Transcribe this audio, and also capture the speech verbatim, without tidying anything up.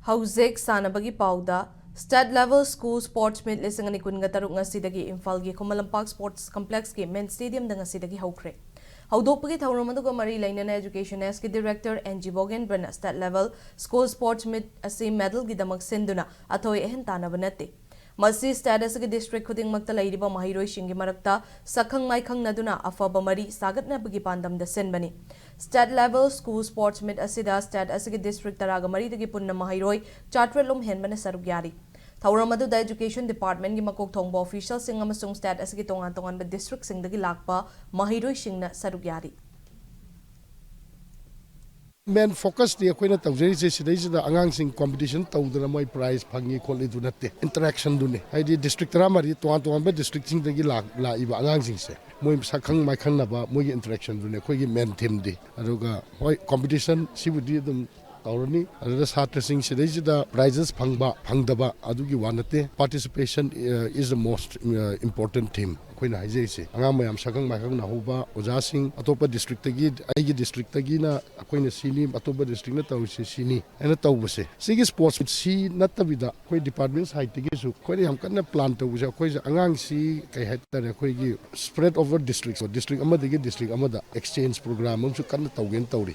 ꯍꯧꯖꯤꯛ ꯁꯥꯟꯅꯕꯒꯤ ꯄꯥꯎꯗ꯫ State Level School Sports Meet ꯂꯤꯁꯤꯡ ꯑꯅꯤ ꯀꯨꯟꯒ ꯇꯔꯨꯛ ꯉꯁꯤꯗꯒꯤ ꯏꯝꯐꯥꯜꯒꯤ ꯈꯨꯃꯟ ꯂꯝꯄꯥꯛ Sports Complexꯀꯤ main stadiumꯗ ꯉꯁꯤꯗꯒꯤ ꯍꯧꯈ꯭ꯔꯦ꯫ ꯍꯧꯗꯣꯛꯄꯒꯤ ꯊꯧꯔꯝ ꯑꯗꯨꯒ ꯃꯔꯤ ꯂꯩꯅꯅ Education Sꯀꯤ Director N G ꯕꯣꯒꯦꯟꯗ꯭ꯔꯅ State Level School Sports Meet ꯑꯁꯤ medalꯒꯤꯗꯃꯛ ꯁꯤꯟꯗꯨꯅ ꯑꯊꯣꯏ ꯑꯍꯦꯟ ꯇꯥꯟꯅꯕ ꯅꯠꯇꯦ꯫ ꯃꯁꯤ state ꯑꯁꯤꯒꯤ district ꯈꯨꯗꯤꯡꯃꯛꯇ ꯂꯩꯔꯤꯕ ꯃꯍꯩꯔꯣꯏꯁꯤꯡꯒꯤ ꯃꯔꯛꯇ ꯁꯛꯈꯪ ꯃꯥꯏꯈꯪꯅꯗꯨꯅ ꯑꯐꯕ ꯃꯔꯤ ꯁꯥꯒꯠꯅꯕꯒꯤ ꯄꯥꯟꯗꯝꯗ ꯁꯤꯟꯕꯅꯤ꯫ State Level School Sports Meet ꯑꯁꯤꯗ state ꯑꯁꯤꯒꯤ district ꯇꯔꯥꯒ ꯃꯔꯤꯗꯒꯤ ꯄꯨꯟꯅ ꯃꯍꯩꯔꯣꯏ ꯆꯥꯇ꯭ꯔꯦꯠ ꯂꯣꯝ ꯍꯦꯟꯕꯅ ꯁꯔꯨꯛ ꯌꯥꯔꯤ꯫ ꯊꯧꯔꯝ ꯑꯗꯨꯗ Education Departmentꯀꯤ ꯃꯀꯣꯛ ꯊꯣꯡꯕ officialꯁꯤꯡ ꯑꯃꯁꯨꯡ state ꯑꯁꯤꯒꯤ ꯇꯣꯉꯥꯟ ꯇꯣꯉꯥꯟꯕ districtꯁꯤꯡꯗꯒꯤ ꯂꯥꯛꯄ ꯃꯍꯩꯔꯣꯏꯁꯤꯡꯅ ꯁꯔꯨꯛ ꯌꯥꯔꯤ꯫ Main focusꯇꯤ ꯑꯩꯈꯣꯏꯅ ꯇꯧꯖꯔꯤꯁꯦ ꯁꯤꯗꯩꯁꯤꯗ ꯑꯉꯥꯡꯁꯤꯡ competition ꯇꯧꯗꯅ ꯃꯣꯏ prize ꯐꯪꯉꯤ ꯈꯣꯠꯂꯤꯗꯨ ꯅꯠꯇꯦ, interactionꯗꯨꯅꯤ꯫ ꯍꯥꯏꯗꯤ district ꯇꯔꯥꯃꯔꯤ, ꯇꯣꯉꯥꯟ ꯇꯣꯉꯥꯟꯕ districtꯁꯤꯡꯗꯒꯤ ꯂꯥꯛ-, ꯂꯥꯛꯏꯕ ꯑꯉꯥꯡꯁꯤꯡꯁꯦ ꯃꯣꯏ ꯁꯛꯈꯪ ꯃꯥꯏꯈꯪꯅꯕ, ꯃꯣꯏꯒꯤ interactionꯗꯨꯅꯤ ꯑꯩꯈꯣꯏꯒꯤ main themeꯗꯤ꯫ ꯑꯗꯨꯒ ꯍꯣꯏ, competition ꯁꯤꯕꯨꯗꯤ ꯑꯗꯨꯝ ꯇꯧꯔꯅꯤ꯫ ꯑꯗꯨꯗ ꯁꯥꯇ꯭ꯔꯁꯤꯡ ꯁꯤꯗꯩꯁꯤꯗ prizes ꯐꯪꯕ ꯐꯪꯗꯕ ꯑꯗꯨꯒꯤ ꯋꯥ ꯅꯠꯇꯦ, participation, uh, is the most, uh, important theme꯫ ꯑꯩꯈꯣꯏꯅ ꯍꯥꯏꯖꯔꯤꯁꯦ ꯑꯉꯥꯡ ꯃꯌꯥꯝ ꯁꯛꯈꯪ ꯃꯥꯏꯈꯪꯅꯍꯧꯕ, ꯑꯣꯖꯥꯁꯤꯡ ꯑꯇꯣꯞꯄ districtꯇꯒꯤ, ꯑꯩꯒꯤ districtꯇꯒꯤꯅ ꯑꯩꯈꯣꯏꯅ ꯁꯤꯅꯤ, ꯑꯇꯣꯞꯄ districtꯅ ꯇꯧꯔꯤꯁꯦ ꯁꯤꯅꯤ ꯍꯥꯏꯅ ꯇꯧꯕꯁꯦ, ꯁꯤꯒꯤ sports meet ꯁꯤ ꯅꯠꯇꯕꯤꯗ ꯑꯩꯈꯣꯏ department sideꯇꯒꯤꯁꯨ ꯑꯩꯈꯣꯏꯅ ꯌꯥꯝ ꯀꯟꯅ plan ꯇꯧꯕꯁꯦ, ꯑꯩꯈꯣꯏꯁꯦ ꯑꯉꯥꯡꯁꯤ ꯀꯩ ꯍꯥꯏꯇꯥꯔꯦ, ꯑꯩꯈꯣꯏꯒꯤ spread over district, district ꯑꯃꯗꯒꯤ district ꯑꯃꯗ exchange program ꯑꯃꯁꯨ ꯀꯟꯅ ꯇꯧꯒꯦꯅ ꯇꯧꯔꯤ꯫